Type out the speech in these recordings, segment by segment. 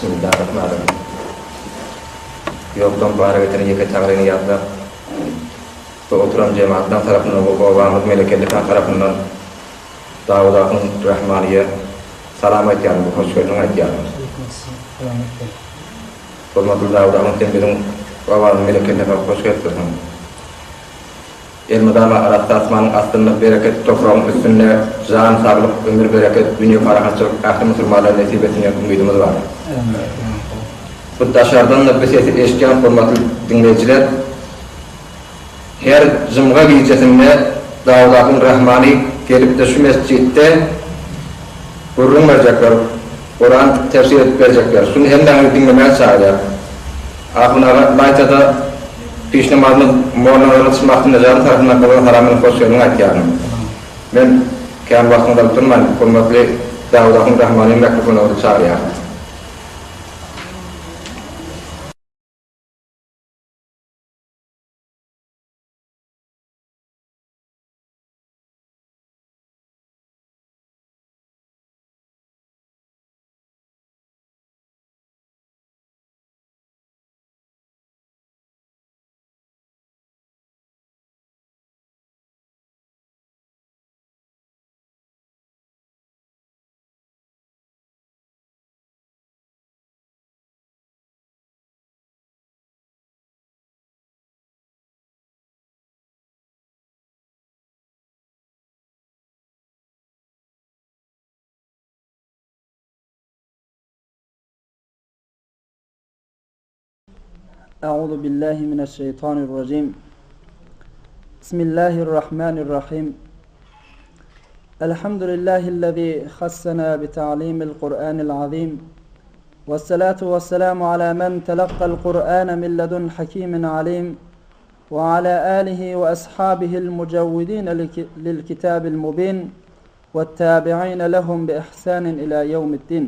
Bismillahirrahmanirrahim. Ýokdan bara getiren ýeke Taňryny ýatlap, bu oturan jemaatlaň tarapyndan we obamyz Melekeli han tarapyndan Dawut ahun Rahmanyýa salam aýtýaryn we hoş geldiň aýtýaryn. Hormatly Dawut ahun sen biziň obamyz Melekeli hana hoş gelipdirsiň. Elmydama arassa asmanyň astynda bereketli topragyň üstünde jan saglyk ömür bereket dünýe parahatçylyk ähli musulmanlara nesip etsin diýen umydymyz bar. Bu daşardan-da bu sesi eşitýän hormatly diňleýjiler her jumga gijesinde Dawut ahun Rahmany gelipde şu mesjitde gürrüň berjekler Kuran tefsir edip berjekler şuny hemmäňizi diňlemäge çagyrýar. Ahun aga ylaýta-da piş namazymyz Molla Gylyç Magtymnejadyň tarapyndan gyzgyn salam bilen hoş geldiň aýtýaryn. Men kän wagtyňyzy alyp durman, hormatly Dawut ahun Rahmanyny mikrofona çagyrýaryn. أعوذ بالله من الشيطان الرجيم بسم الله الرحمن الرحيم الحمد لله الذي خصنا بتعليم القرآن العظيم والصلاة والسلام على من تلقى القرآن من لدن حكيم عليم وعلى آله وأصحابه المجودين للكتاب المبين والتابعين لهم بإحسان إلى يوم الدين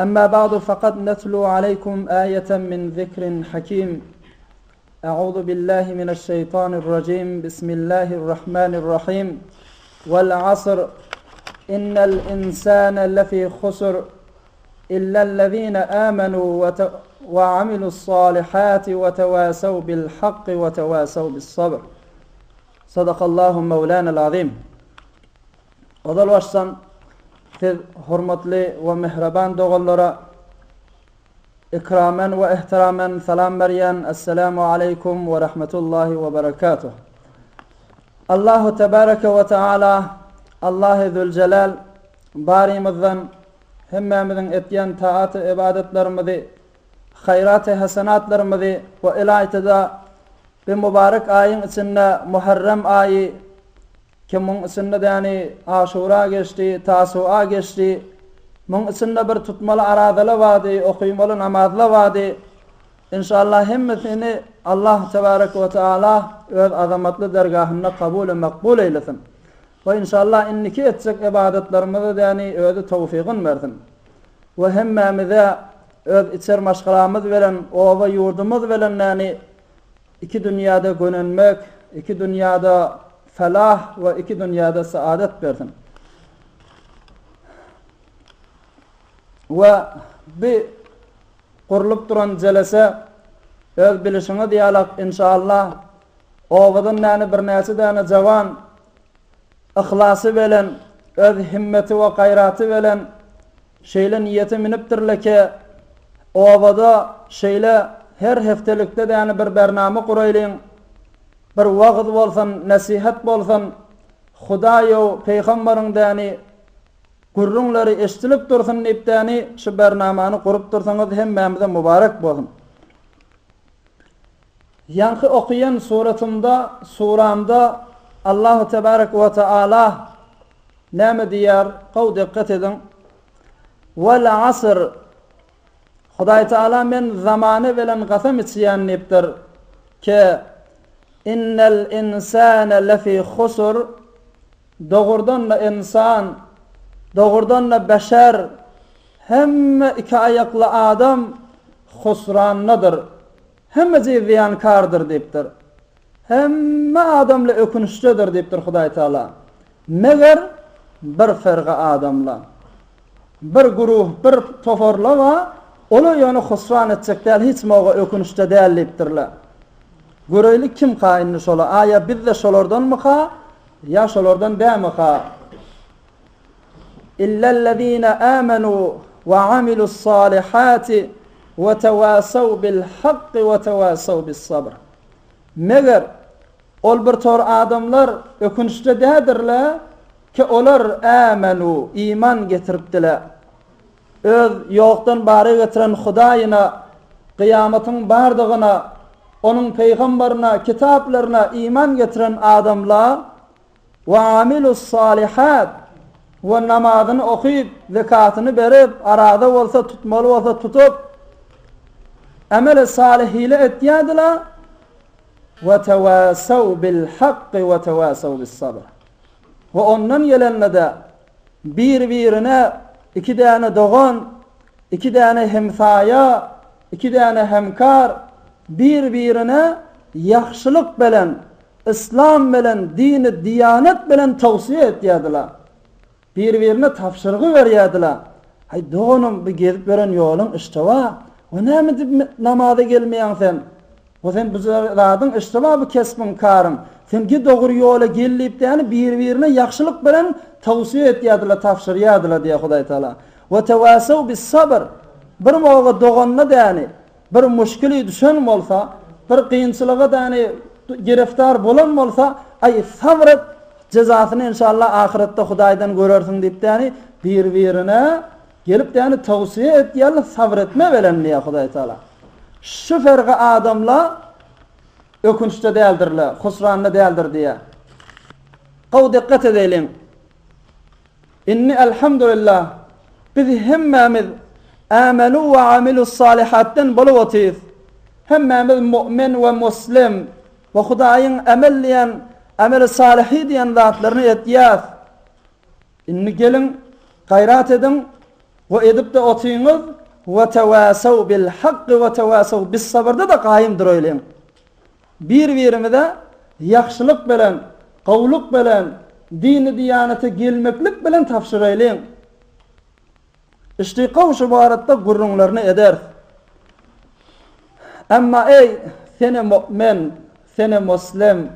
أما بعد فقد نتلو عليكم آية من ذكر حكيم أعوذ بالله من الشيطان الرجيم بسم الله الرحمن الرحيم والعصر إن الإنسان لفي خسر إلا الذين آمنوا وت... وعملوا الصالحات وتواسوا بالحق وتواسوا بالصبر صدق الله مولانا العظيم Ozal başdan siz hormatly we mähriban doganlara ikramen we ihtiramen salam berýän Esselamu aleýkum we rahmetullahi we berekatuh. Allahu tebareke we taala Allahy Züljelal barymyzdan hemmämiziň etýän taat-y ybadatlarymyzy, haýrat-y hasanatlarymyzy we ylaýta-da bi mübarek aýyň içinde Muharrem aýy Ki muň içinde däni Aşura geçdi, Tasua geçdi. Muň içinde bir tutmaly arazala bardy, okymaly namazla bardy. Inşallah hemmesini Allah tebarek we teala öz azamatly dergahynda kabul we makbul eýlesin. We inşallah indiki etjek ybadatlarymyza däni özi towfygyn bersin. We hemmämize öz içer maşgalamyz bilen, oba ýurdumyz bilen däni Iki dünýäde gönenmek, iki dünýäde felah we iki dünýäde saadet bersin. We bi gurlup duran jelese öz bilişiňiz ýalak inşallah obadan näne birnäçe däne jawan yhlasy bilen öz himmeti we gaýraty bilen Şeýle niýete münüpdirle ke, obada şeýle her hepdelikde däni bir bernama guraýlyň, bir wagyz bolsun, nesihat bolsun, Hudaýow, peýgambaryň däni gürrüňleri eşdilip dursun diýip däni şu bernamany gurup dursaňyz hemmämize mubarek bolsun. Ýaňky okaýan suratymda, suramda Allahu tebarek we taala Näme diýýär? Gowy dikgat ediň. Wal asr. Hudaý Taala men zamana bilen gasam içýän diýipdir. Ke innel insane lefi husr. Dogrudan-da ynsan, dogrudan-da beşer, hemme iki aýakly adam husrandadyr. Hemmejigi zyýankardyr diýipdir. Hemme adamla ökünçdedir diýipdir Hudaý Taala. Meger bir ferga adamla. Bir güruh, bir toparla bar, ola ýöne husran etjek däl, hiç moga ökünçde däl diýipdirler. Göreýli kimka indi şola, aýa biz-de şolardanmyka, ýa şolardan dämika? Illellezine amenu we amilussalihati we tewasaw bil hakki we tewasaw bis sabr. Meger ol bir tor adamlar ökünçde dädirler, ki olar amenu, iman getiripdiler. Öz ýokdan bara getiren Hudaýyna, kyýamatyň bardygyna, Onuň pygambaryna, kitaplaryna iman getiren adamlar, we amilussalihat, we namazyny okyp, zekatyny berip, araza bolsa tutmaly bolsa tutup, emeli salyhile etýärdiler, we tewasaw bil hakky we tewasaw bis sabr. We ondan gelende-de bir-birine iki däne dogan, iki däne hemsaýa, iki däne hemkar bir-birine ýagşylyk bilen, yslam bilen, dini diýanet bilen towsiýe etýärdiler. Bir-birine tabşyrgy berýärdiler. Haý, doganym, bu gezip ýören ýoluň iştiba. O näme diýip namaza gelmeýäň sen? O sen bu zadyň iştiba bu kesbiň, karyň. Sen gi dogry ýola gel diýip däni bir-birine ýagşylyk bilen towsiýe etýärdiler, tabşyrýardylar diýýär Hudaý Tagala. We tewasaw bis-sabr. Bir moga doganyna däni bir muşkili düşen bolsa, bir kynçylyga däni giriftar bolan bolsa, aý sabr et, jezasyny enşalla ahyretde Hudaýdan görersiň diýip däni bir-birine gelip däni towsiýe etýärler, sabr etme bilen diýýär Hudaý Tagala. Şu ferga adamlar ökünçde däldirler, husranda däldir diýýär. Gowy dikgat edeýliň. Indi elhamdulillah biz hemmämiz amelu we amilussalihatdan bolup otyrys. Hemmämiz mu'min we muslim we Hudaýyň emel diýen, ameli salihi diýen zatlaryny etýäs. Indi geliň gaýrat ediň we edip-de otyňyz we tewasaw bil hakky we tewasaw bis sabyrda-da gaýym duraýlyň. Bir-birimize ýagşylyk bilen, gowulyk bilen, dini-diýanete gelmeklik bilen tabşyraýlyň. Iştigaw şu baratda gürrüňlerini ederis. Emma eý, sene mu'min, sene muslim,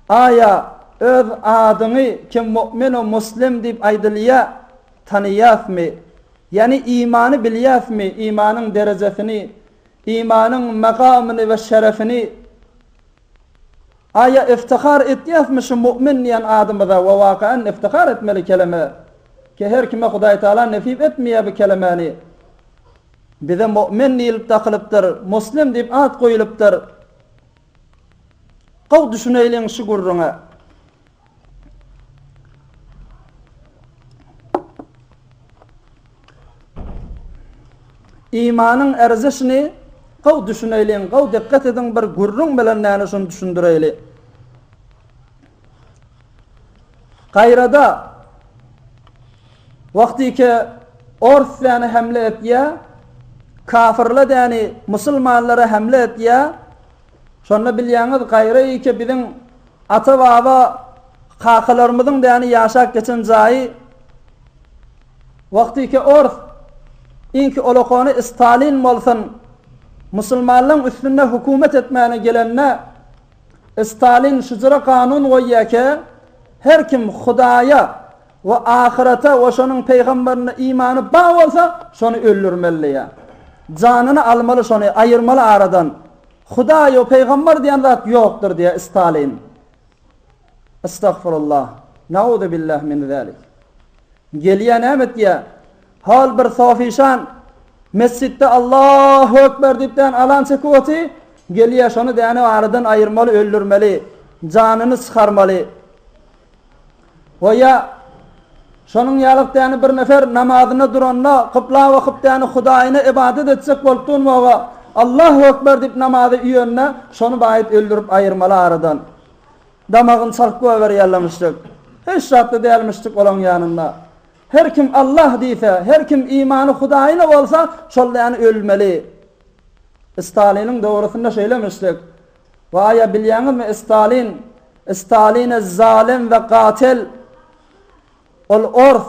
aýa öz adyňy kim mu'min we muslim diýip aýdylýa, tanyýasmy? Ýani imany bilýäsmi, imanyň derejesini, Imanyň makamyny we şerefini Aýa iftihar etýäsmi şu mu'min diýen adymyza we wakaen iftihar etmeli keleme ki her kime Hudaý Taala nesip etmeýär bu kelemäni bize mu'min diýilip dakylypdyr muslim diýip at goýulypdyr gowy düşüneýliň şu gürrüňe. Imanyň erzişini gowy düşüneýliň, gowy dikgat ediň bir gürrüň bilen näme şuny düşündireýli. Gaýrada wagtyky ors däni hemle etýä, kafirle däni musulmanlara hemle etýä. Şonda bilýäňiz gaýra ýeke biziň Ata-baba kakalarymyzyň däni ýaşap geçen jaýy wagtyky ors iňki olakony Stalin bolsun musulmanlaň üstünde hökümet etmäne gelende Stalin şujura kanun goýýa ke her kim Hudaýa we ahyrete we şonuň peýgamberine imany bar bolsa şony öldürmeli diýýä. Janyny almaly şony aýyrmaly aradan. Hudaý we pygamber diýen zat ýokdur diýýär Stalin. Estagfurullah. Nauzubillah min zalik. Gelýär näme etýär? Hal bir sofişan mesjitde Allahu ekber diýip dän alan çekip oty, gelýär şony däne aradan aýyrmaly, öldürmeli, janyny çykarmaly. We ýa şonuň ýalyk däni bir nefer namazyna duranda kybla bakyp däni Hudaýyna ybadat etjek bolup durmaga Allahu Ekber diýip namazy üýende şony baýyp öldürip aýyrmaly aradan. Damagyny çalyp goýberýärlemişdik. Hiç zatda dälmişdik olaň ýanynda. Her kim Allah diýse, her kim imany Hudaýyna bolsa şol däni ölmeli. Staliniň döwrüsinde şeýlemişdik. Waýa bilýäňizmi Stalin Staline zalym we gatel ol ors.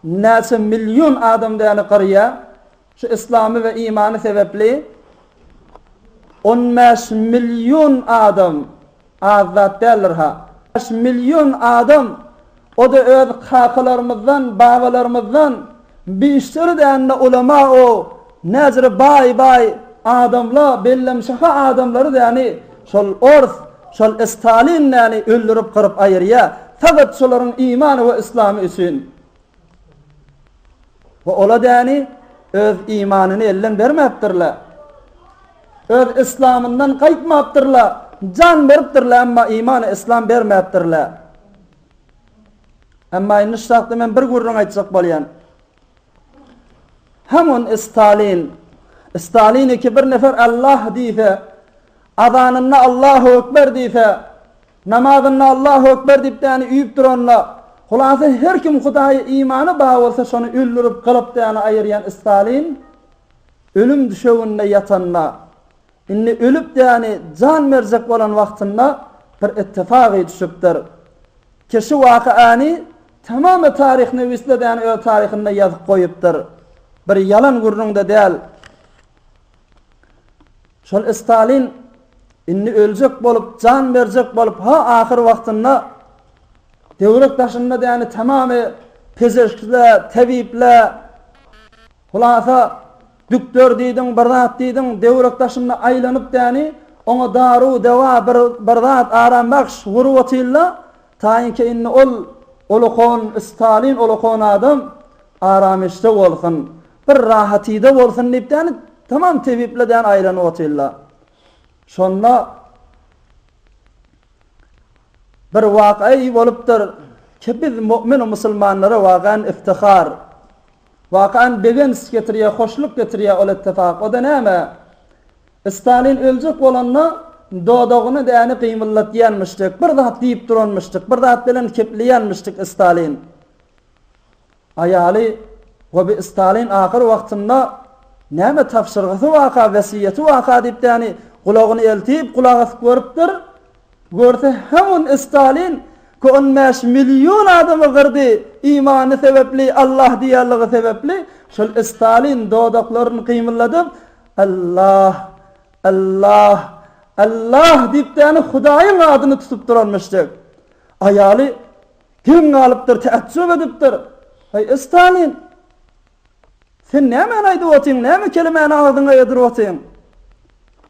näçe million adam däni gyrýa, şu yslamy we imany sebepli 15 million adam az zat däldir ha. 5 million adam o-da öz kakalarymyzdan, babalarymyzdan bişleri dände ulama o näcire baý-baý adamla, bellemşaha adamlary däni şol ors, şol Stalin däni öldürip gyryp aýyrýa, fakat şolaryň imany we yslamy üçin. We ola däni öz imanyny elden bermäpdirle. Öz yslamyndan gaýtmapdyrla, jan beripdirle, emma imany yslam bermäpdirle. Emma indi şu hakda men bir gürrüň aýtjak bolýan. Hamun Stalin, Stalin iki bir nefer Allah diýse, azanynda Allahu Ekber diýse, namazynda Allahu Ekber diýip däni üýüp duranda, hulasa her kim Hudaýa imany bar bolsa şony öldürip gylyp däni aýyrýan Stalin ölüm düşeginde ýatanda, indi ölüp däni jan berjek bolan wagtynda bir ittifagy düşüpdir. Ki şu wakaany tamamy taryhnewisler däni öz taryhynda ýazyp goýupdyr. Bir ýalan gürrüň-de däl. Şol Stalin indi öljek bolup, jan berjek bolup, ha ahyr wagtynda döwrek daşynda däni tamamy pezeşkler, tebipler, hulasa Dükder diýdiň, bir zat diýdiň, döwrek daşynda aýlanyp däni, oňa daru, dewa, bir, bir zat, aram-bahş gurup otyrla, taýynki indi ol ulukon Stalin ulukon adam aramyşda bolsun, bir rahatyda bolsun diýip däni, tamam tebiple däni aýlanyp otyrla. Şonda bir wakaýy bolupdyr ki, biz mu'min musulmanlara wakan iftihar. Wakan begenç getirýär, hoşluk getirýär ol ittifak. O-da näme? Stalin öljek bolanda dodagyny däni gymyldatýanmyşdyk, bir zat diýip duranmyşdyk, bir zat bilen kepleýänmişdik Stalin. Aýaly we bi Stalin ahyr wagtynda näme tabşyrgysy waka, wesýeti waka diýip däni gulagyny eltip, gulak asyp görüpdir. Görse hemun Stalin ki 15 million adamy gyrdy imany sebepli Allah diýenligi sebepli şol Stalin dodaklaryny gymylladyp Allah Allah Allah diýip däni Hudaýyň adyny tutup duranmyşdyk. Aýaly geň galypdyr täjjüp edipdir. Heý Stalin Sen nämäni aýdyp otyň, näme kelemäni agzyňa getirip otyň?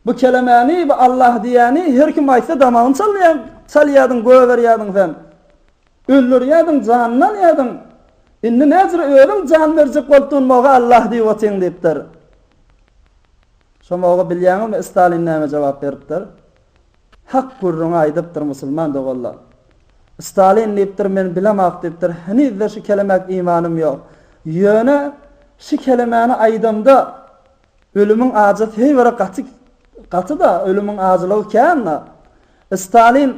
Bu kelemäni, bu Allah diýýäni her kim aýtsa damagyny çalýaň, çalýadyň, gögerýädiň sen. Öldürýädiň, janyny alýadyň. Indi näjire özüň jan berjek bolup durmaga Allah diýip otyň diýipdir. Şo moga bilýäňizmi Stalin näme jogap beripdir? Hak gürrüňi aýdypdyr musulman doganlar. Stalin diýipdir men bilemak diýipdir henizde şu kelemäk imanym ýok. Ýöne şu kelemäni aýdamda ölümiň ajysy heý bir gaty gaty-da ölümiň ajylygy kän-da. Stalin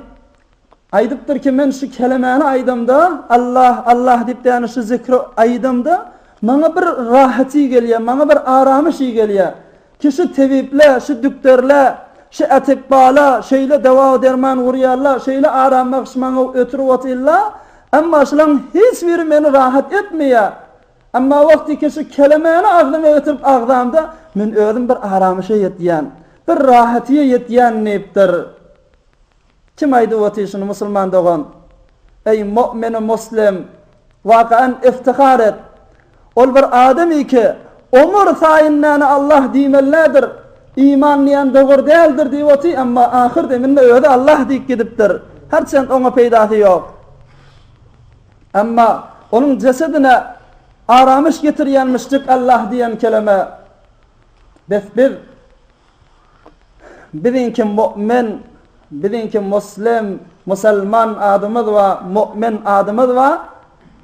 aýdypdyr ki men şu kelemäni aýdamda Allah Allah diýip ýani şu zikri aýdamda maňa bir rahaty gelýär maňa bir aramyşy gelýär. Ki şu tebiple, şu dükderle, şu ätipbala şeýle dawa-derman gurýarlar, şeýle aram-bagş maňa ötürip otyrlar, emma şulaň hiç biri meni rahat etmeýär. Emma wagty ki şu kelemäni agzyma getirip agzamda, men özüm bir aramyşa ýetýän, bir rahatyýa ýetýän diýipdir. Kim aýdyp otyr şuny musulman dogan? Eý mu'mini muslim, wakaan iftihar et. Ol bir adamy ki, omur saýyn mäne Allah diýmelidir, iman diýen dogry däldir diýip otyr, emma ahyr deminde özi Allah diýip gidipdir. Herçend oňa peýdasy ýok. Emma onuň jesedine aramyş getirýänmişjik Allah diýen keleme. Bes biz Biziňki mu'min, biziňki muslim, musulman adymyz bar, mu'min adymyz bar,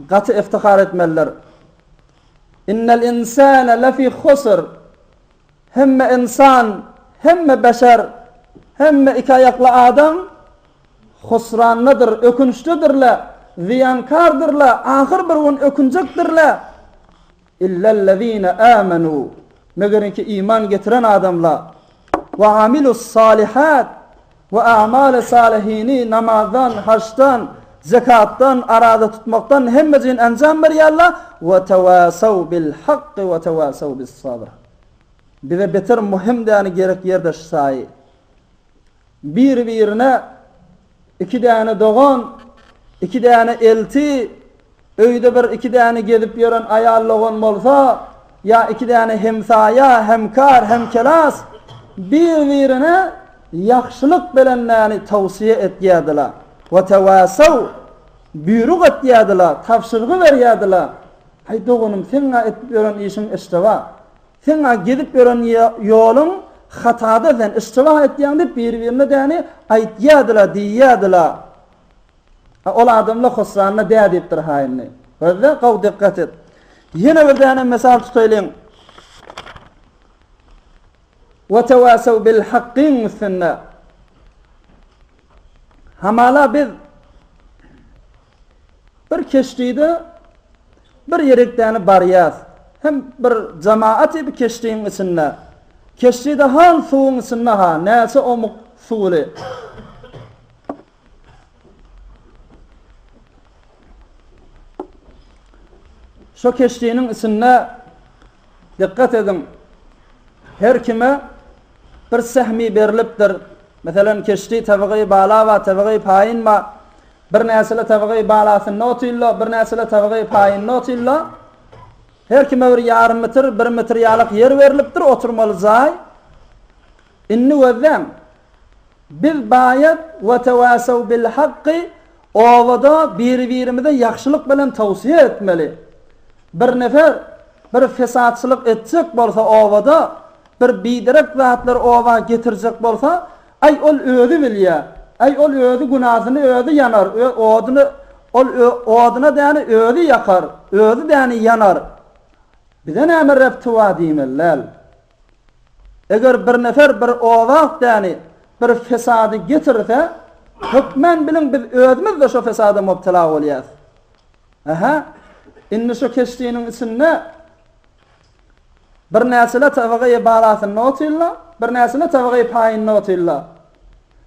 gaty iftihar etmelidir. Innel insane lefi husr. Hemme insan, hemme beşer, hemme iki aýakly adam husrandadyr, ökünçlidirle, zyýankardyrla, ahyr bir gün ökünjekdirle. Illellezine amenu, megerki iman getiren adamlar, we amilus salihat, we a'male salihini namazdan, haçdan, Zekatdan, araza tutmakdan hemmejigini enjam berýärler, Ve tevasav bil hakky ve tevasav bis sabr. Bize beter möhüm däni gerek ýerde şu saýy. Bir-birine iki däne dogan, iki däne elti, öýde bir iki däne gezip ýören aýal dogan bolsa, ýa iki däne hemsaýa, hemkar, hemkelas bir-birine ýagşylyk bilen näni towsiýe etýärdiler. We tewasaw buýruk etýärdiler, tabşyrgy berýärdiler. Haý doganym, seň-ä edip ýören işiň iştiba. Seň-ä gezip ýören ýoluň hatada sen, iştiba etýäň diýip bir-birine däni aýtýardylar, diýýärdiler. A ol adamlar husranda dä diýipdir ha indi. Gözle, gowy dikkat et. Ýene bir däne mysal tutaýlyň. We tewasaw bil hakkyň üstünde. Hamala biz bir keşdide bir ýerekdäni barýas. Hem bir jemaat bir keşdiň içinde. Keşdide han suwuň içinde ha, näçe omuk suwly. Şo keşdiniň içinde dikkat ediň. Her kime bir sehmi berlipdir. Meselem, keşdi tebigy bala bar, tebigy paýyn bar. Bir näçele tebigy balasynda otyrlar, bir näçele tebigy paýynda otyrlar. Her kime bir ýarym metr, bir metr ýalak ýer berlipdir, oturmaly jaý. Indi gözläň. Biz baýat we tewasaw bil hakky obada biri-birimize ýagşylyk bilen towsiýe etmeli. Bir nefer bir fesatçylyk etjek bolsa obada, bir biderek zatlary oba getirjek bolsa, aý ol özi bilýä, aý ol özi günasyny özi ýanar, oduny ol oduna däni özi ýakar, özi däni ýanar. Bize näme rebti bar diýmeli däl. Eger bir nefer bir owak däni, bir fesady getirse, hökmän biliň biz özümiz-de şo fesada mubtela bolýas. Aha, indi şo keşdiniň içinde birnäçeler tabagy balasynda otyrlar, birnäçeler tabagy paýynda otyrlar.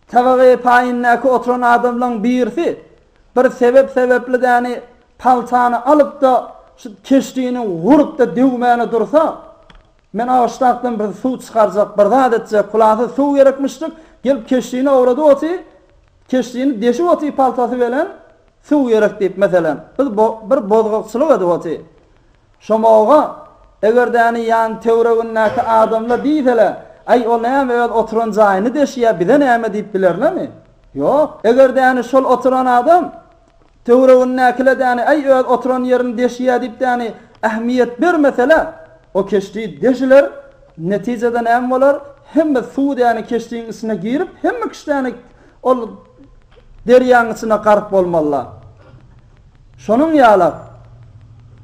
Tabagy paýyndaky oturan adamlaryň birisi bir sebep sebäpli däni paltany alyp-da şu keşdini urup-da döwmäne dursa, Men agaçdakdan bir suw çykarjak, bir zat etjek, hulasa suw gerekmişdik, gelip keşdini owradyp oty, keşdini deşip oty paltasy bilen, suw gerek diýip, meselem, biz bir bozgakçylyk edip oty. Şomoga, egerdäni ýan töweregindäki adamlar diýsele, aý ol näme öz oturan jaýyny deşýä, bize näme diýip bilerlermi? Ýok. Egerdäni şol oturan adam Töweregindäkile däni, äý, öz oturan ýerini deşýä diýip däni ähmiýet bermesele, o keşdi deşiler, netijede näme bolar, hemme suw däni keşdiň içine girip, hemme kişi däni ol derýaň içine gark bolmalylar. Şonuň ýalak,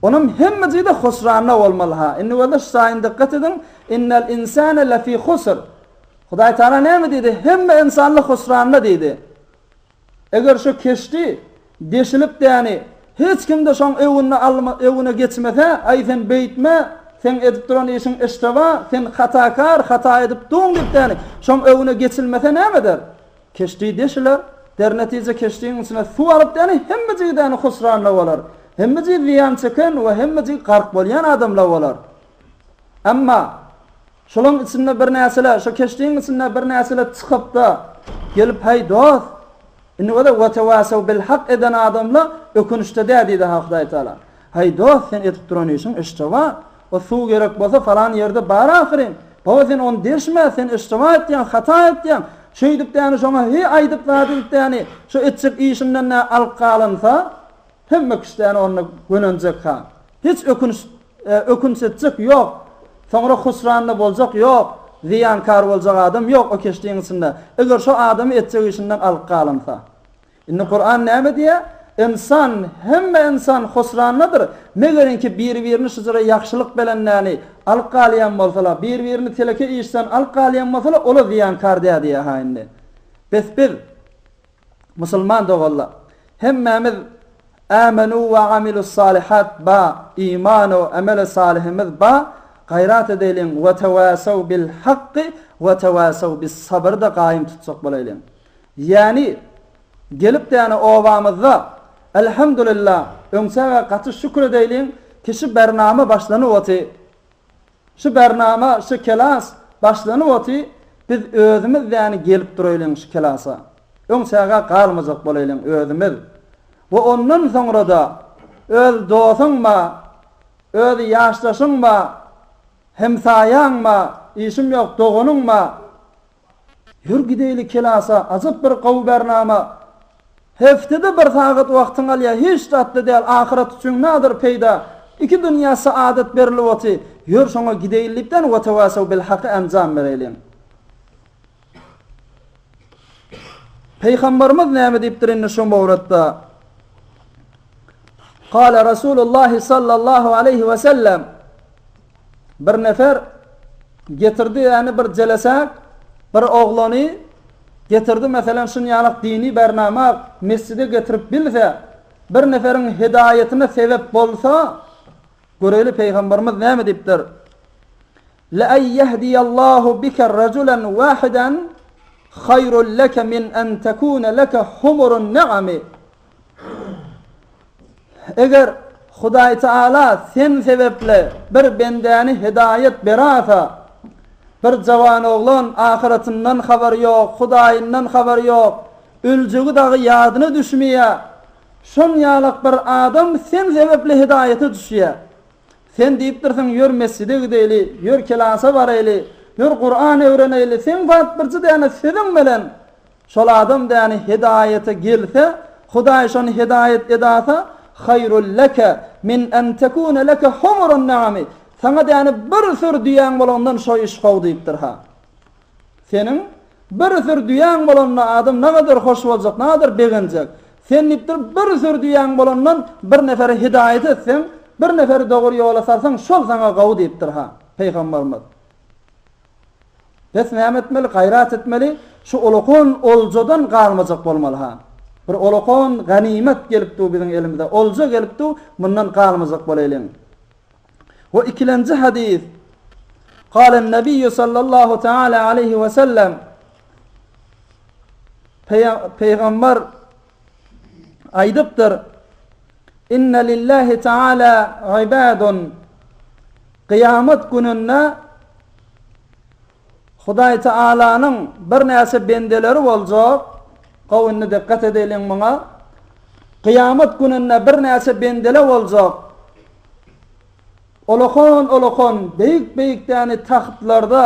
onam hemmejigi-de husranda bolmaly ha. Indi bolsa şu taýyn dykgat ediň, Innel insane lefi husr. Hudaý Taala näme diýdi? Hemme ynsanlar husranda diýdi. Eger şu keşdi deşilip däni, hiç kimde şoň öwünde alma, öwüne geçmese, aý sen beýtme, seň edip duran işiň işteba, sen hatakar, hata edip duň diýip däni, şoň öwüne geçilmese näme eder? Keşdi deşiler, dernetije keşdiň içine suw alyp däni, hemmejigi däni husranda bolar. Hemmejigi zyýan çeken we hemmejigi gark bolýan adamlar bolar. Emma Şolaň içinde birnäçeler, şo keşdiň içinde birnäçeler çykyp-da, gelip, Häý, dost! Indi bolsa Wetewasew bil hak eden adamlar ökünçde däl diýdi ha Hudaý Tagala. Häý, dost, sen edip duran işiň iştiba. O suw gerek bolsa falan ýerde bar ahyryn. Baba, sen ony deşme, sen iştiba etýäň, hata etýäň. Şeýdip däni şoňa heý aýdyp zat edip däni, şo etjek işinden nä alyp galynsa, Hemme kişdäni onda gönenjek ha. Hiç ökünç ökünç etjek ýok. Soňra husranda boljak ýok. Zyýankar boljak adam ýok o keşdiň içinde. Eger şo adamy etjek işinden alyp galynsa. Indi Kuran näme diýýär? Ynsan, hemme ynsan husrandadyr. Megerinki biri-birini şujara ýagşylyk bilen näni alyp galýan bolsalar, bir-birini teleke işden alyp galýan bolsalar, olar zyýankar däl diýýär ha indi. Bes biz Musulman doganlar, hemmämiz Amenu we amilussalihat ba, iman we emeli salyhymyz ba, gaýrat edeýliň we tewasaw bil hakky we tewasaw bis sabr-da gaýym tutjak bolaýlyň. Ýäni, gelip däne obamyzda. Elhamdulillah, öňçäge gaty şükür edeýliň ki şu bernama başlanyp oty. Şu bernama, şu kelas başlanyp oty, biz özümiz däni gelip duraýlyň şu kelasa. Öňçäge galmajak bolaýlyň özümiz. We ondan soňra-da öz dosuň ba, öz ýaşdaşyň ba, hemsaýaň ba, işim ýok doganyň ba, Ýör gideýli kelasa, ajap bir gowy bernama. Heftede bir sagat wagtyňy alýar, hiç zatda däl, ahyret üçin nadir peýda. Iki dünýä saadat berilip oty. Ýör şoňa gideýli diýipden wetewasew bil haky enjam bereýliň. Peýgamberimiz näme diýipdir indi şu mowretde? Kale Rasulullahi sallallahu aleyhi we sellem Bir nefer getirdi ýani bir jelesäk bir oglany getirdi meselem şunýalak dini bernama mesjide getirip bilse bir neferiň hidaýatyna sebep bolsa göreli peýgamberimiz näme diýipdir La ay yehdiyallahu bika rajulan wahidan hayrun leke min en tekune leke humurun ni'ami Eger Hudaý Taala sen sebepli bir bendäni hidaýat berasa, bir jawan oglan ahyratyndan habary ýok, Hudaýyndan habary ýok, öljegi dagy ýadyna düşmeýär, şon ýalak bir adam sen sebepli hidaýata düşýär. Sen diýipdirsiň, ýör mesjide gideýli, ýör kelasa baraýly, ýör Kuran öwreneýli, seň zat birji däne sözüň bilen Şol adam däni hidaýata gelse, Hudaý şony hidaýat edasa, haýrul leke min en tekune leke humurun ni'ami, saňa däni bir sür düýäň bolandan şo iş gowy diýipdir ha. Seniň bir sür düýäň bolanda adam nagadar hoş boljak, nagadar begenjek. Sen diýipdir bir sür düýäň bolandan bir neferi hidaýat etseň, bir neferi dogry ýola salsaň şol saňa gowy diýipdir ha, Pygamberimiz. Bes näme etmeli, gaýrat etmeli, şu olakan oljadan galmajak bolmaly ha. Bir olakan ganymat gelip dur biziň elimize, olja gelip dur, mundan galmajak bolaýlyň. We ikilenji hadys, Kalen Nebiýu sallallahu taala aleyhi we sellem, Peýgamber aýdypdyr, Inne lillahi taala ibadun Kyýamat gününde Hudaý Taalanyň birnäçe bendeleri boljak, gowy indi dikgat edeliň muňa. Kyýamat gününde birnäçe bendele boljak. Olakan-olakan beýik-beýik däni tahtlarda,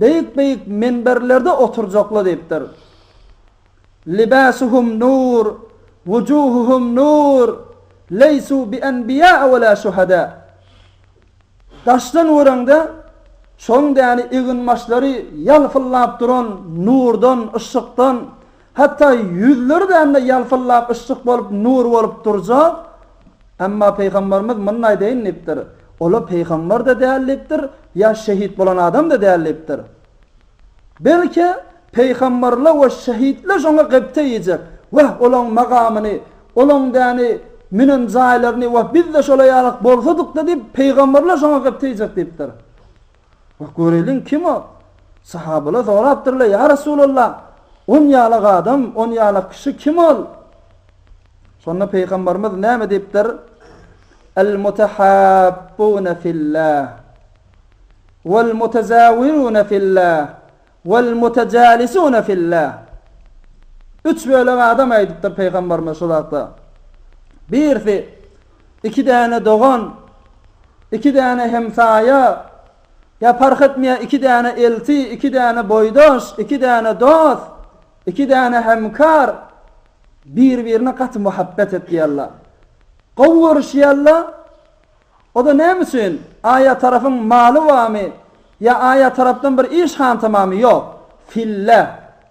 beýik-beýik menberlerde oturjaklar diýipdir. Libasuhum nur, wujuhuhum nur, leýsu bi enbiýa we la şuhada. Daşdan göreňde, şoň däni eginbaşlary ýalpyldap duran nurdan, yşykdan, hatda ýüzleri dände ýalpyldap yşyk bolup, nur bolup durjak. Emma pygamberimiz muny aýdaýyn diýipdir, Ola pygamber-de däl diýipdir, ýa şehit bolan adam-da däl diýipdir. Belki, pygamberler we şehitler şoňa gepde iýjek. Wah, olaň magamyny, olaň däni münen jaýlaryny, wah, biz-de şola ýalak bolsadyk-da diýip, pygamberler şoňa gepde iýjek diýipdir. Wah, göreliň, kim o? Sahabalar sorapdyrlar, Ýa Resulallah, on ýalak adam, on ýalak kişi kim ol? Şonda pygamberimiz näme diýipdir? El-mutahabbuna fillah. Wal-mutazawiruna fillah, wal-mutajalisuna fillah. Üç bölek adam aýdypdyr Pygamberimiz şu zatda. Birisi iki däne dogan, iki däne hemsaýa, ýa parh etmeýär iki däne elti, iki däne boýdaş, iki däne dost, iki däne hemkar bir-birine gaty muhabbet etýärler. Gowy görüşýärler. O-da näme üçin? Aýa tarapyň maly barmy? Ýa aýa tarapdan bir iş hantamamy? Ýok. Fille.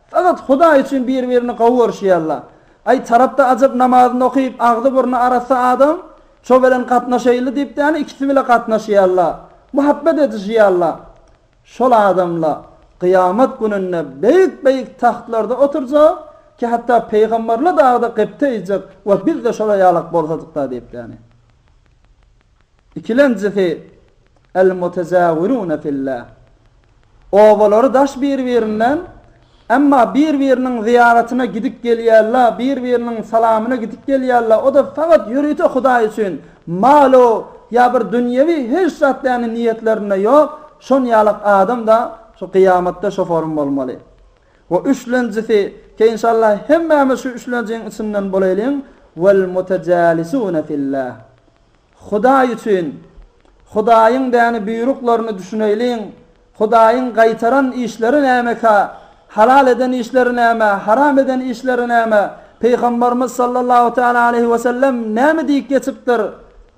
Fakat Hudaý üçin bir-birini gowy görüşýärler. Aý tarapda ajap namazyny okyp, agzy-burny arassa adam, şo bilen gatnaşaýly diýip däni ikisi bile gatnaşýarlar. Muhabbet edişýärler. Şol adamlar kyýamat gününde beýik-beýik tahtlarda oturjak, ki hatda pygamberler dagy-da gepde iýjek we biz-de şolar ýalak bolsadyk-da diýip däni. Ikilenjisi, El-mutezawirune fillah. Obalary daş bir-birinden, Emma bir-biriniň zyýaratyna gidip gelýärler, bir-biriniň salamyna gidip gelýärler, o-da fakat ýörite Hudaý üçin, mal-u ýa bir dünýewi hiç zat däni niýetlerinde ýok, şon ýalak adam-da şu kyýamatda şoforym bolmaly. We üçlenjisi, ki inşallah hemmämiz şu üçlenjiň içinden bolaýlyň, Wel mutajalisune fillah. Hudaý üçin, Hudaýyň däni buýruklaryny düşüneýliň, Hudaýyň gaýtaran işleri nämeka, halal eden işleri näme, haram eden işleri näme, Pygambarymyz sallallahu teala aleýhi we sellem näme diýip geçipdir,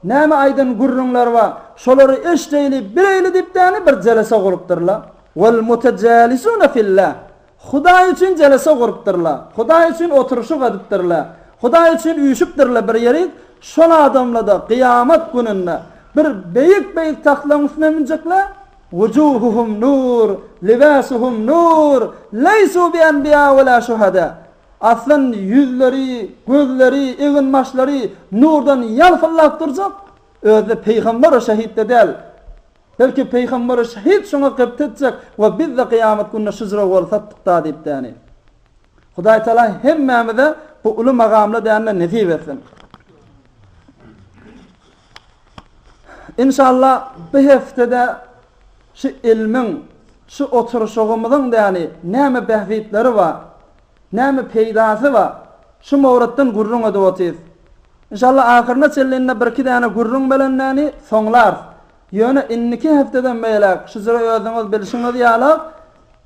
näme aýdan gürrüňleri bar, şolary eşdeýli, bileýli diýip däni bir jelese gurupdyrlar. Wal mutajalisune fillah. Hudaý üçin jelese gurupdyrlar. Hudaý üçin oturyşyk edipdirler. Hudaý üçin üýşüpdirler bir ýerik. Şol adamlar-da kyýamat gününde bir beýik-beýik tagtlaryň üstüne münjekler. Wujuhuhum nur, libasuhum nur, leýsu bi enbiýa we la şuhada. Aslyn ýüzleri, gözleri, eginbaşlary nurdan ýalpyldap durjak. Özi-de pygamber we şehit-de däl. Belki pygamberi şehit şoňa gybta etjek we biz-de kyýamat gününe şyjra bolsatdyk-da diýip däni. Hudaý Taala hemmämize bu uly magamly dänini nesip etsin. Inşallah bu heftede şu ilmiň, şu oturyşygymyzyň däni näme bähbitleri bar, näme peýdasy bar, şu mowratdan gürrüň edip otyrys. Inşallah ahyryna çenli indi birki däne gürrüň bilen däni soňlarys. Ýöne indiki hepdeden beýläk şujra özüňiz bilşiňiz ýaly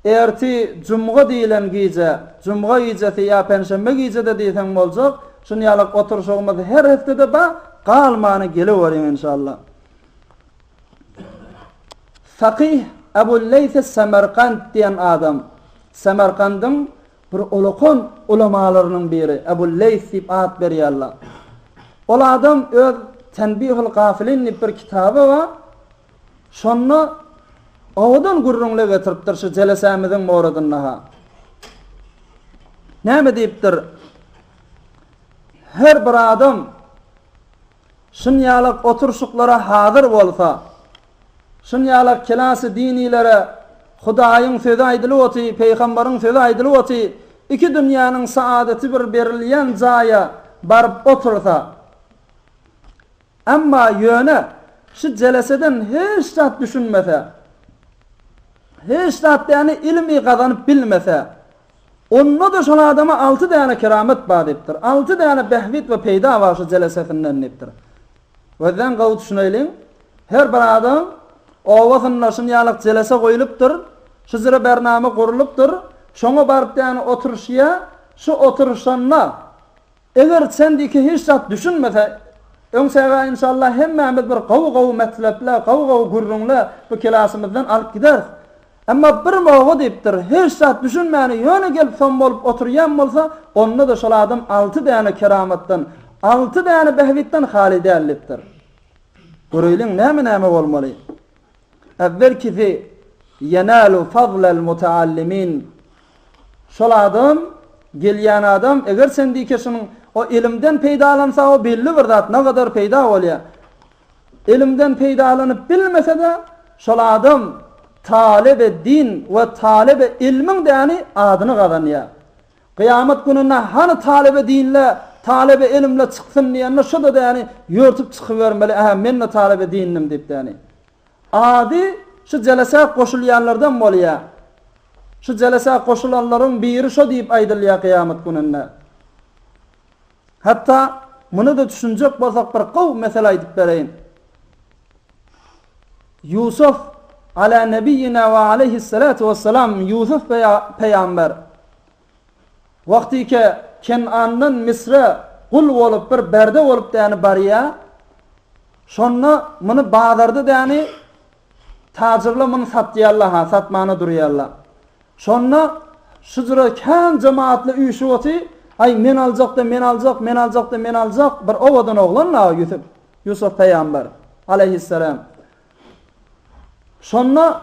erti jumga diýlen gije, jumga gijesi ýa penşenbe gije-de diýseň boljak, şun ýalak oturyşygymyz her hepdede ba, galmany geleweriň inşallah. Fakyh Ebu Leýs Semerkant diýen adam, Semerkandyň Bir ulakan ulamalarynyň biri Ebu Leýs diýip at berýärler. Ol adam öz Tenbihul gafilin diýip bir kitaby bar. Şonda owadan gürrüňler getiripdir şu jelesämiziň moradynda-ha. Näme diýipdir? Her bir adam şunýalak oturyşyklara hazyr bolsa, Şunýalak kelasy dinilere Hudaýyň sözi aýdylyp oty, peýgambaryň sözi aýdylyp oty, iki dünýäniň saadaty bir berilýän jaýa baryp otursa, emma ýöne şu jeleseden hiç zat düşünmese, hiç zat däni ilmi gazanyp bilmese, onda-da şol adama alty däne keramet bar diýipdir. Alty däne bähbit we peýda bar şu jelesesinden diýipdir. Gözden gowy düşüneýliň. Her bir adam obasynda şunýalak jelese goýlupdyr, şujra bernama gurlupdyr, şoňa baryp däne oturyşýa, şu oturyşanda eger çendiki hiç zat düşünmese, öň säga inşallah hemmämiz bir gowy-gowy metleple, gowy-gowy gürrüňle bu kelasymyzdan alyp gideris. Emma bir moga diýipdir, hiç zat düşünmäni ýöne gelip som bolup oturýan bolsa, onda-da şol adam alty däne keramatdan, alty däne bähbitden haly däl diýipdir. Göreýliň näme-näme bolmaly? Äwwelkisi, Ýenalu fazlel mutaallimin. Şol adam, gelýän adam, eger sen diýke şunuň o ilimden peýdalansa o belli bir zat, nagadar peýda bolýar. Ilimden peýdalanyp bilmese-de, şol adam talebe din we talebe ilmiň däni adyny gazanýar. Kyýamat gününde hany talebe dinle, talebe ilimle çyksyn diýende şo-da däni ýörtüp çykybermeli, ähä men-de talebe dindim diýip däni. Ady şu jelesä goşulýanlardan bolýar. Şu jelesä goşulanlaryň biri şo diýip aýdylýar kyýamat gününde. Hatda muny-da düşünjek bolsak bir gowy mesele aýdyp bereýin. Ýusuf ala nebiýina we aleýhissalatu wessalam Ýusuf peýamber wagtyke Kenandan Misre gul bolup bir berde bolup däni barýa. Şonda muny bazarda däni tajyrlar muny satýarlar ha, satmana durýarlar. Şonda şujra kän jemaatly üýşüp oty, Aý, men aljak-da, men aljak, men aljak-da, men aljak, bir owadan oglan-la Ýusup, Ýusup pygamber, aleýhissalam. Şonda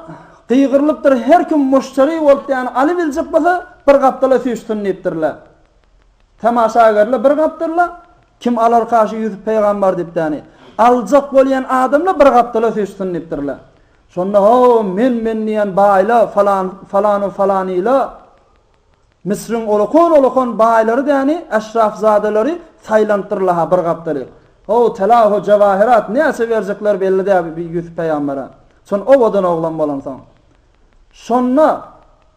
gygyrylypdyr, her kim muşteri bolup, ýagny alybiljek bolsa, bir gapdala süýşsün diýipdirler. Temaşagerler bir gapdala, kim alarka şu Ýusup pygamber diýip, ýagny aljak bolýan adamlar bir gapdala süýşsün diýipdirler. Şonda ho, men-men diýen baýla, falan, falanu falanyla. Müsrüň olakan-olakan baýlary däni eşrafzadalary saýlanypdyrlar-ha bir gapdaly. Ho, tela, ho, jewaherat näçe berjekler belli däl bi Ýusup pygambere. Şon owadan oglan bolansoň. Şonda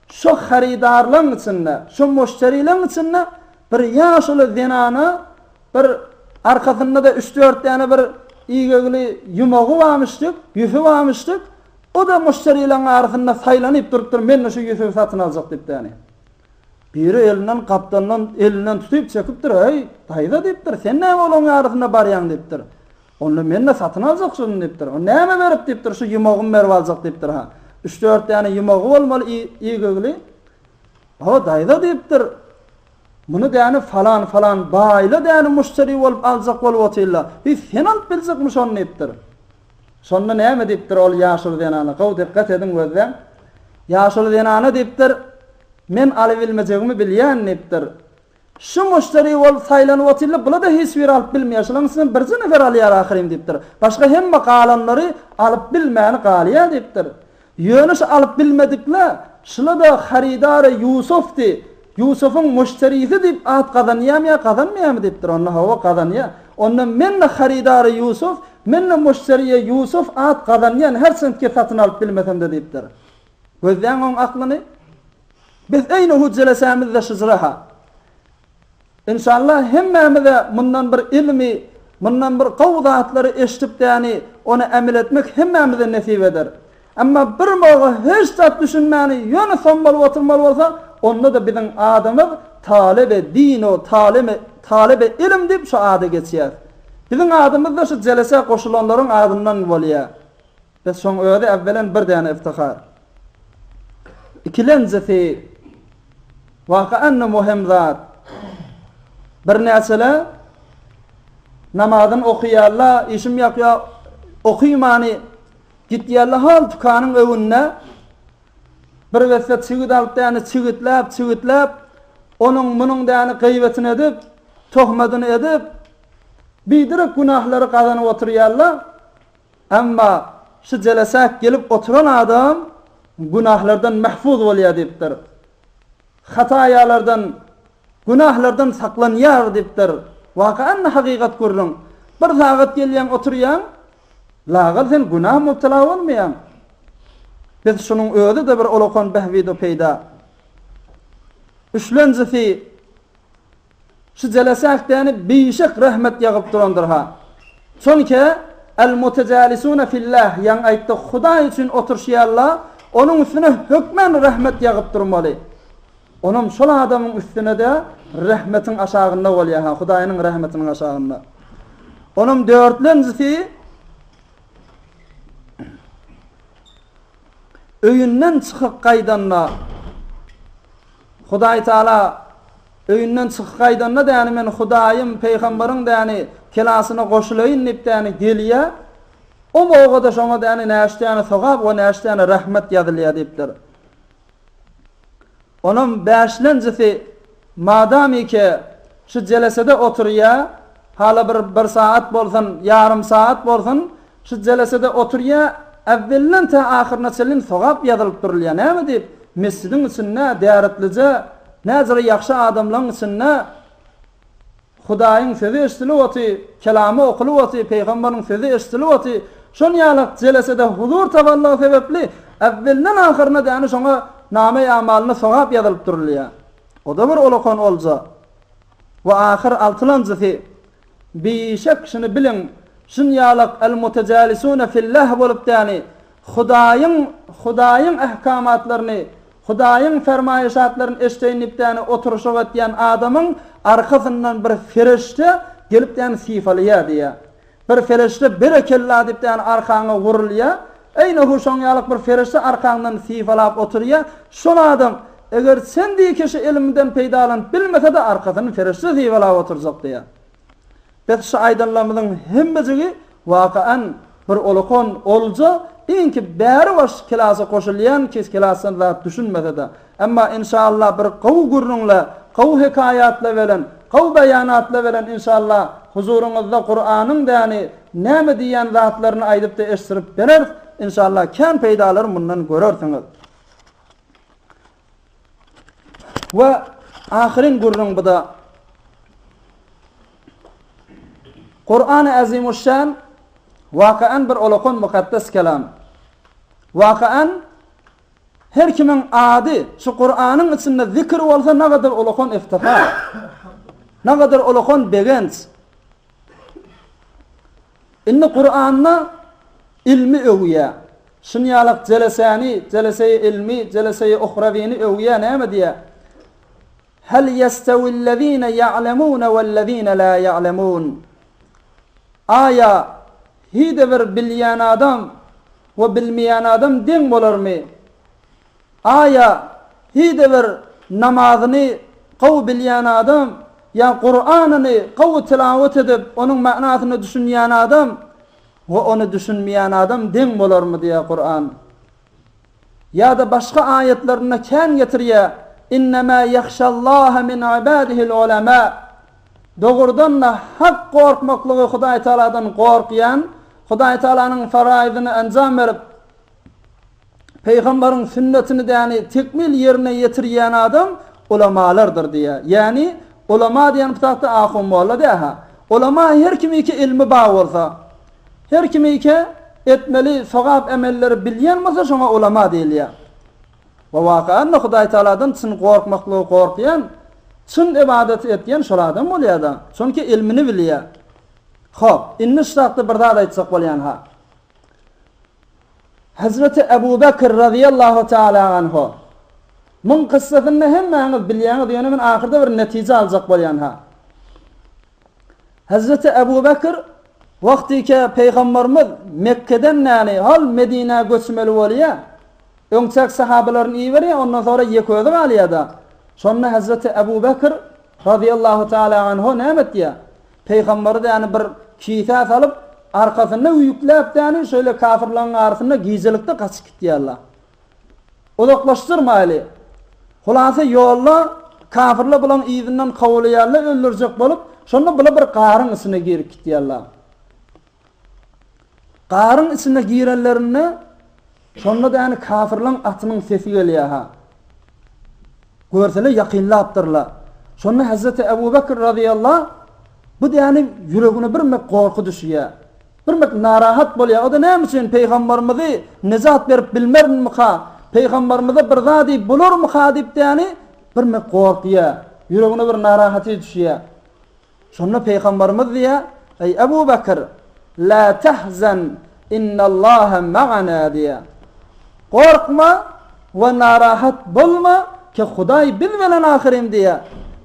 şo hyrydarlaň içinde, şo muşderileň içinde bir ýaşuly zenana bir arkasynda-da üç-dört däne bir igegli ýumagy barmyşdyk, ýüpi barmyşdyk. O-da muşderileň arasynda saýlanyp durupdyr, men-de şu ýüpi satyn aljak diýip däni. Biri elinden gapdalyndan elinden tutyp çekipdir, Eý, daýza diýipdir, sen näme olaň arasynda barýaň diýipdir. Onda men-de satyn aljak şuny diýipdir. O näme berip diýipdir, şu ýumagymy berip aljak diýipdir ha. Üç-dört däne ýumagy bolmaly igegli. O, daýza diýipdir, muny däni falan-falan baýla däni muşderi bolup aljak bolup otyrla. Hi, sen alyp biljekmi şony diýipdir. Şonda näme diýipdir ol ýaşuly zenana, gowy dykgat ediň gözläň. Ýaşuly zenana diýipdir, Men alybilmejegimi bilýän diýipdir. Şu muşderi bolup saýlanyp otyrlar, bula-da hiç biri alyp bilmeýär, şularyň içinden birje nefer alýar ahyryn diýipdir. Başga hemme galanlary alyp bilmäni galýar diýipdir. Ýöne şu alyp bilmedikle, şula-da harydary Ýusufdy, Ýusubyň muşderisi diýip at gazanýarmy ýa gazanmaýarmy diýipdir. Onda hawa gazanýar. Onda men-de harydary Ýusuf, men-de muşderiýe Ýusuf at gazanýan, her çentki satyn alyp bilmesem-de diýipdir. Gözläň oň aklyny. Biz eýni hujjelesämizde şyjraha. Enşalla hemmämize mundan bir ylmy, mundan bir gowy zatlary eşidip däni ony emel etmek hemmämize nesip eder. Emma bir moga hiç zat düşünmäni ýöne sommalyp oturmaly bolsa, onda-da biziň adymyz talebe din-u taleme talebe ilim diýip şu ada geçýär. Biziň adymyz-da şu jelesä goşulanlaryň adyndan bolýar. Bes şoň özi äwwelen bir däne iftihar. Ikilenjisi waka-än möhüm zat. Birnäçeler namazyny okaýarlar, işim ýok ýa okymany gitýärler hal tükanyň öňünde bir besse çigit alyp däne çigitläp, çigitläp onuň munuň däne gyýbatyny edip, tohmadyny edip biderek günahlary gazanyp oturýarlar. Emma şu jelesäk gelip oturan adam günahlardan mahfuz bolýar diýipdir. Hataýalardan, günahlardan saklanýar diýipdir. Waka-an hakykat gürrüň. Bir sagat gelýäň oturýaň, lagal sen günah mubtala bolmaýaň. Biz şunuň özi-de bir ulakan bähbit-u peýda. Üçlenjisi Şu jelesähdäni bişek rehmet ýagyp durandyr-ha. Çonke, El-mutejalisune fillah, ýaňy aýtdyk, Hudaý üçin oturyşýarlar, onuň üstüne hökmän rehmet ýagyp durmaly. Onam şol adamyň üstüne-de rehmetiň aşagynda bolýar-ha, Hudaýynyň rehmetiniň aşagynda. Onam dörtlenjisi, öýünden çykyp gaýdanda, Hudaý Taala öýünden çykyp gaýdanda däni men Hudaýym, peýgambaryň däni kelasyna goşulaýyn diýip däni gelýä. O bogada şoňa däni näçe däne sogap we näçe däne rahmet ýazylýa diýipdir. Onam bäşlenjisi madamike şu jelesede oturýa, hala bir bir saat bolsun, ýarym saat bolsun, şu jelesede oturýa, äwwelden tä ahyryna çenlin sogap ýazylyp durulýa. Näme diýip, mesjidiň içinde däretlije, näjere ýagşy adamlaň içinde Hudaýyň sözi eşidilip oty, kelamy okulyp oty, pygambaryň sözi eşidilip oty, şon ýalak jelesede huzur tapanlygy sebepli, äwwelden ahyryna däni şoňa name-i-amalyna sogap ýazylyp durulýar. O-da bir ulakan olja. We ahyr altylanjysy, Bişek şuny biliň, şun ýalak el-mutejalisune fillah bolup däni, Hudaýyň Hudaýyň ähkamatlaryny, Hudaýyň fermaýyşatlaryny eşdeýin diýip däni oturyşyk etýän adamyň arkasyndan bir fereşte gelip däni sypalaýar diýýär. Bir fereşte berekella diýip däni arkaňa wurulýar. Eýnehu şoň ýalyk bir fereşte arkaňdan sypalap oturýar. Şol adam eger sen diýki şu ilimden peýdalanyp bilmese-de arkasyny fereşte sypalap oturjak diýýär. Biz şu aýdanlarymyzyň hemmejigi wakaan bir olakan olja iňki bäri baş klasa goşulýan kes klasdan zat düşünmesede. Emma inşallah bir gowy gürrüňle, gowy hekaýatla belen, gowy beýanatla belen inşallah huzuryňyzda Kuranyň däni näme diýýän zatlaryny aýdypda eşdirip bereris inşallah kän peýdalar mundan görersiňiz. We. Ahyryn gürrüň bu-da. Kurany Azimuşşan wakaan bir olakan mukaddes kelam. Wakaan her kimiň ady şu Kuranyň içinde zikr bolsa nagadyr ulakan iftihar. Nagadyr ulakan begenç. Indi Kuranda ilmi öwýä. Şunýalak jelesäni, jeleseýi ilmi, jeleseýi uhrawini öwýä näme diýä? Hel ýestewillezine ýa'lemune wellezine la ýa'lemun. Aýa hide bir bilýän adam we bilmeýän adam deň bolarmy? Aýa hide bir namazyny gowy bilýän adam ýa Kuranyny gowy tilawat edip onuň ma'nasyna düşünýän adam we ony düşünmeýän adam deň bolarmy diýýär Kuran. Ýa-da başga aýatlarynda kän getirýär, Innemâ ýahşallaha min ibâdihil ulemâ. Dogrudan-da hak gorkmaklygy Hudaý Tagaladan gorkýan, Hudaý Tagalanyň faraýzyny enjam berip, Pygamberiň sünnetini däni tekmil ýerine ýetirýän adam ulamalardyr diýýär. Ýagny ulama diýen pytakda ahun molla däl-ha. Ulama her kimiki ilmi bar bolsa, Her kimike etmeli sogap emelleri bilýän bolsa şoňa ulama diýilýär. We wakaanda Hudaý Tagaladan çyn gorkmaklygy gorkýan, çyn ybadaty etýän şol adam bolýar-da. Çünki ilmini bilýär. Hop, indi şu zatda bir zat aýtjak bolýan ha. Hezreti Ebu Bekr razyýallahu taala anhu. Muň kyssasyny hemmäňiz bilýäňiz, ýöne men ahyrda bir netije aljak bolýan ha. Hezreti Ebu Bekr wagtyke Pygamberimiz Mekgeden näni hal Medinä göçmeli bolýa. Öňçäk sahabalaryny iberýä, ondan soňra ýeke özi galýada. Şonda Hezreti Ebu Bekr razyýallahu taala anhu näme etýä? Pygamberi däni bir kisä salyp, arkasynda ýükläp däni şeýle kafirlaryň arasynda gijelikde gaçyp gitýärler. Uzaklaşdyrmaýly. Hulasa ýolda kafirler bulaň yzyndan kowalaýarlar öldürjek bolup, şonda bular bir garyň içine girip gitýärler. Garyň içine girenlerinde şonda däni kafirleň atynyň sesi gelýär-ha. Görseler ýakynlapdyrlar. Şonda Hazreti Ebu Bekr razyýallah bu däni ýüregine birmek gorky düşýär. Birmek narahat bolýar. O-da näme üçin Pygamberimizi nejat berip bilmerinmika? Pygamberimize bir zat diýip bolarmyka diýip däni birmek gorkýar. Ýüregine bir narahaty düşýär. Şonda Pygamberimiz diýýär, Eý Ebu Bekr, la tahzan innallaha ma'ana diýýär. Gorkma we narahat bolma ki Hudaý biz bilen ahyryn diýýär.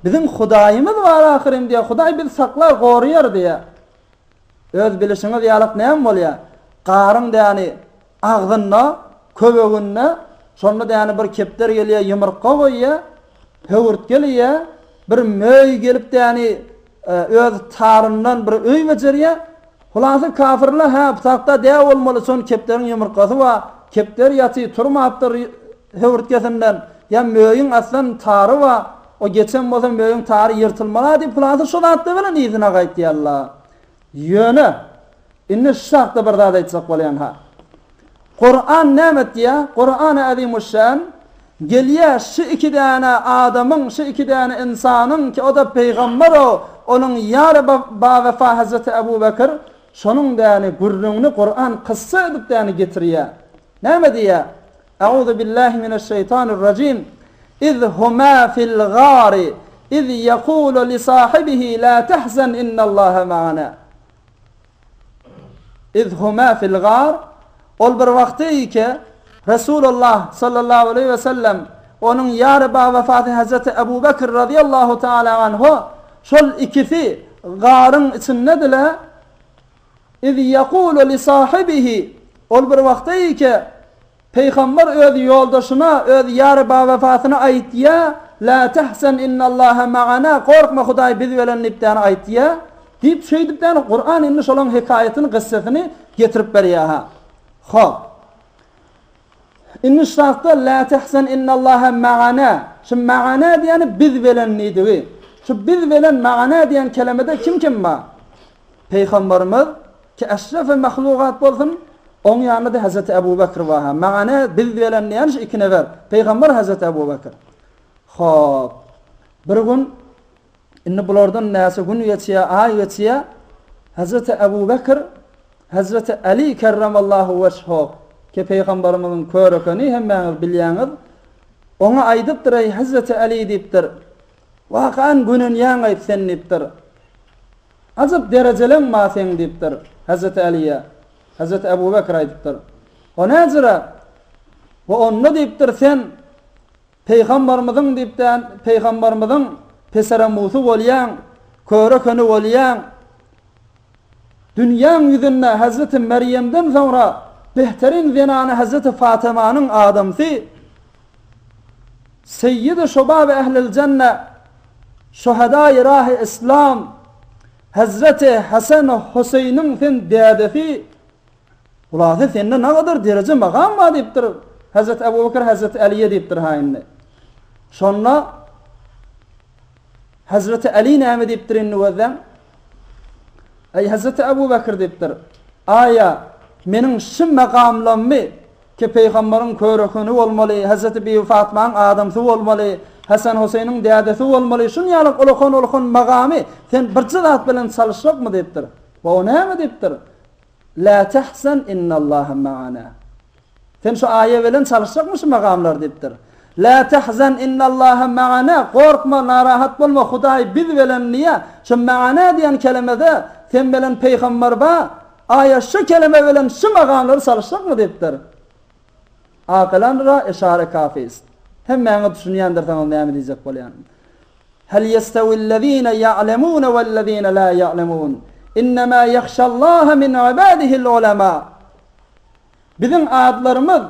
Biziň Hudaýymyz bar ahyryn diýýär. Hudaý bizi saklar, goraýar diýýär. Öz bilişiňiz ýalyk näme bolýar? Garyň däni agzynda, köweginde, şonda däni bir kepder gelýär, ýumurtga goýýar, höwürtgel iýýär, bir möý gelip däni öz taryndan bir öý bejerýär. Hulasy kafirler hä bu tagtda däw bolmaly, şon kepderiň ýumurtgasy bar, kepder ýaty turmapdyr höwürtgesinden, ýa möýüň aslan tary bar, O geçen bolsa möýüň tary ýyrtylmaly-a diýip hulasy şo zatlar bilen yzyna gaýtýarlar. Ýöne, indi şu hakda bir zat aýtjak bolýan-ha. Kuran näme diýýär? Kurany Azimuşşan gelýär şu iki däne adamyň, şu iki däne ynsanyň ki o-da pygamber-o, onuň ýary bawefa Hazreti Ebu Bekir, şonuň däne gürrüňini Kuran kyssa edip däne getirýär. Näme diýýär? Euzu billahi mineşşeýtanirrajim. Iz huma fil gari iz yekulu li sahibihi la tahzan innallaha maana. Iz huma fil gar Ol bir wagty ki Resulullah sallallahu aleyhi ve sellem onuň ýary bawefaty Hazreti Ebu Bekir radıyallahu taala anhu şol ikisi garyň içindediler. Iz yekulu li sahibihi Ol bir wagty ki Pygamber öz ýoldaşyna, öz ýary bawefasyna aýtýa, La tahzan innallaha maana, gorkma Hudaý biz bilen diýip däne aýtýa. Diýip şeýdip däne Kuran indi şolaň hekaýatyny, gyssasyny getirip berýä-ha. Hop. Indi şu zatda La tahzan innallaha maana, şu maana diýeni biz bilen diýdigi. Şu biz bilen maana diýen kelemede kim kim bar? Pygamberimiz Ki eşrefi mahlugat bolsun, oň ýanynda-da Hezreti Ebu Bekr bar-ha. Maňa ne, biz bilen diýen şu iki nefer, pygamber Hezreti Ebu Bekr. Hop. Bir gün indi bulardan näçe gün geçýär, aý geçýär, Hezreti Ebu Bekir Hezreti Ali kerremallahu weçho ki Pygamberimiziň körekeni hemmäňiz bilýäňiz, oňa aýdypdyr, Eý Hezreti Ali diýipdir, wakan gönenýäň-aýt sen diýipdir. Ajap derejeleň bar seň diýipdir Hezreti Aliýe. Hezreti Ebu Bekir aýdypdyr. O näjüre? We onda diýipdir sen Pygambarymyzyň diýipdän Pygambarymyzyň peseremusy bolýaň, köre-köni bolýaň. Dünýäň ýüzünde Hezreti Merýemden soňra behterin zenany Hezreti Fatymanyň adamsy Seýýidi şubaby ehlil jenne Şuhadaýy rahy islam Hezreti Hasan Huseýniň sen dädesi Hulasy sende nagadar dereje magam bar diýipdir Hezreti Ebu Bekir Hezreti Aliýe diýipdir ha indi. Şonda Hezreti Ali näme diýipdir indi gözläň? Eý Hezreti Ebu Bekir diýipdir. Aýa meniň şu magamlammy ki peýgambaryň körekeni bolmaly, Hezreti Bibi Fatmaň adamsy bolmaly, Hasan Huseýniň dädesi bolmaly, şun ýaly ulakan-ulakan magamy sen birje zat bilen çalyşjakmy diýipdir. We o näme diýipdir? Lä tahzan innallaha maana. Sen şu aýa bilen çalyşjakmy şu magamlary diýipdir. Lä tahzan innallaha maana, gorkma, narahat bolma, Hudaý biz bilen diýýär. Şu maana diýen kelemede sen bilen peýgamber bar, aýa şu keleme bilen şu magamlary çalyşjakmy diýipdir. Akylan ra eşare kafist. Hemmäňiz düşünýändirsiňiz näme diýjek bolýanymy. Hel ýestewillezine ýa'lemune wellezine la ýa'lemun. Innemâ ýahşallaha min ibadihil ulema. Biziň adlarymyz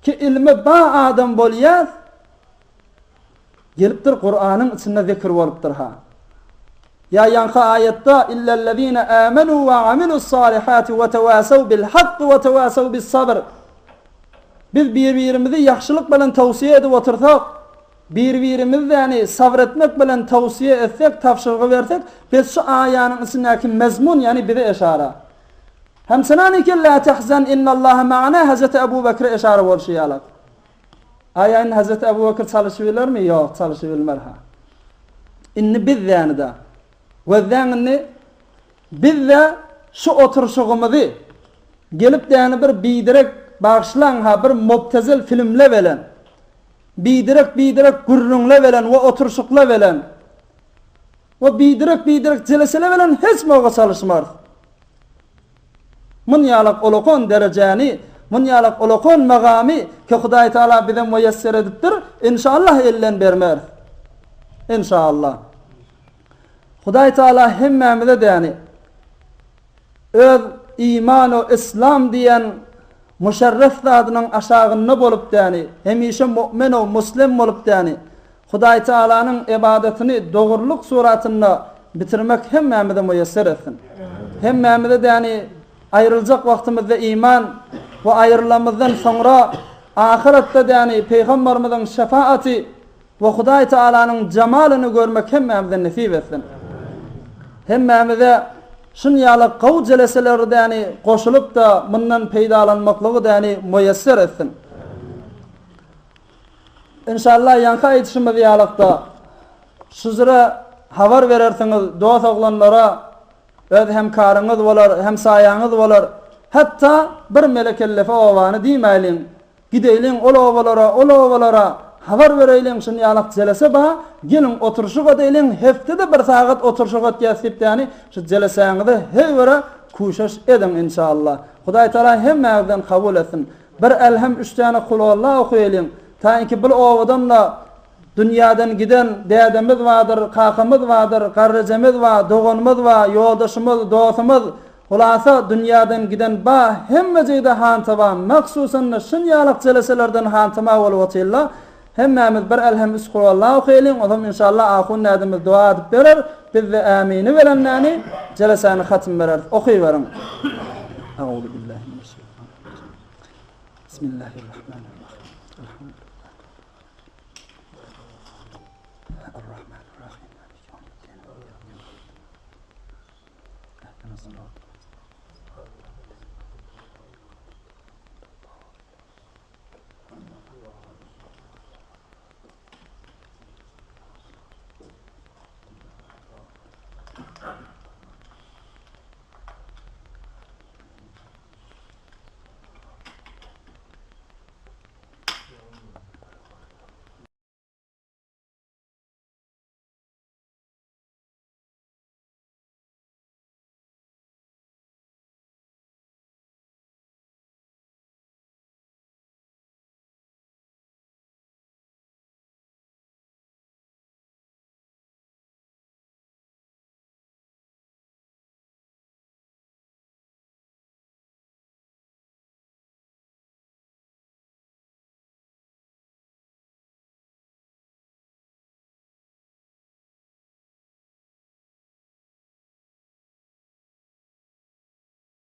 ki ilmi ba adam bolýas gelipdir Kuranyň içinde zikr bolupdyr ha. Ýa ýaňky aýatda illellezine amenu we amilus salihati we tewasaw bil hakki we tewasaw bis sabr. Biz bir-birimizi ýagşylyk bilen towsiýe edip otursak, Bir-birimizäni sabyr etmek bilen towsiýe etsek, tabşyrgy bersek, biz şu aýanyň içindäki mezmun, ýagny bize eşara. Hemçenaniki la tahzan innallaha maana Hezreti Ebu Bekre eşara bolşy ýalak. Aýa indi Hezreti Ebu Bekir çalyşybilermi? Ýok, çalyşybilmer ha. Indi biz ýany-da. Gözläň indi biz-de şu oturyşygymyzy gelip däni bir biderek bagyşlaň ha bir mobtezel filmle belen Biderek-biderek gürrüňle belen we oturyşykla belen we biderek-biderek jelesele belen hiç moga çalyşmarys. Mun ýalak ulakan derejäni, mun ýalak ulakan magamy ki Hudaý Taala bize muýesser edipdir, inşallah elden bermeris. Inşallah. Hudaý Taala hemmämize däni öz iman we islam diýen Muşerref zadynyň aşagynda bolup däni, hemişe mu'min-u muslim bolup däni, Hudaý Taalanyň ybadatyny dogrulyk suratynda bitirmek hemmämize muýesser etsin. Hemmämize däni aýryljak wagtymyzda iman we aýrylamyzdan soňra ahyretde däni Pygambarymyzyň şefaaty we Hudaý Taalanyň jemalyny görmek hemmämize nesip etsin. Hemmämize şun ýaly gowy jeleselerdäni goşulyp-da mundan peýdalanmaklygy däni muýesser etsin. Inşallah ýaňky aýdyşymyz ýalykda şujra habar berersiňiz dos oglanlara öz hemkaryňyz bolar, hemsaýaňyz bolar. Hatda bir melekellefe obany diýmäýliň. Gideýliň ol obalara, ol obalara, habar bereýliň şun ýalak jelese ba, geliň oturyşyk edeýliň, hepdede bir sagat oturyşyk etýäs diýip-däni şu jelesäňize her bire kuşeş ediň inşallah. Hudaý Taala hemmäňizden kabul etsin. Bir Elhem üç däne Kulwalla okaýalyň. Taýynki bul obadan-da dünýäden giden dädemiz bardyr, kakamyz bardyr, garrejemiz bar, doganymyz bar, ýoldaşymyz, dostumyz, Hulasa dünýäden giden ba hemmejigde hantama mahsusanda şun ýalak jeleselerden hantama bolup otylla hemmämiz bir elhem üç kulwalla okaýlyň onsoň inşallah ahun dädemiz doga edip berer bizde ämini berenläni jelesäni hatym bereris okyberiň Auzubillahi mineşşeýtanirrajim Bismillahirrahmanirrahim Elhamdülillah Errahmanirrahim Maliki ýewmiddin.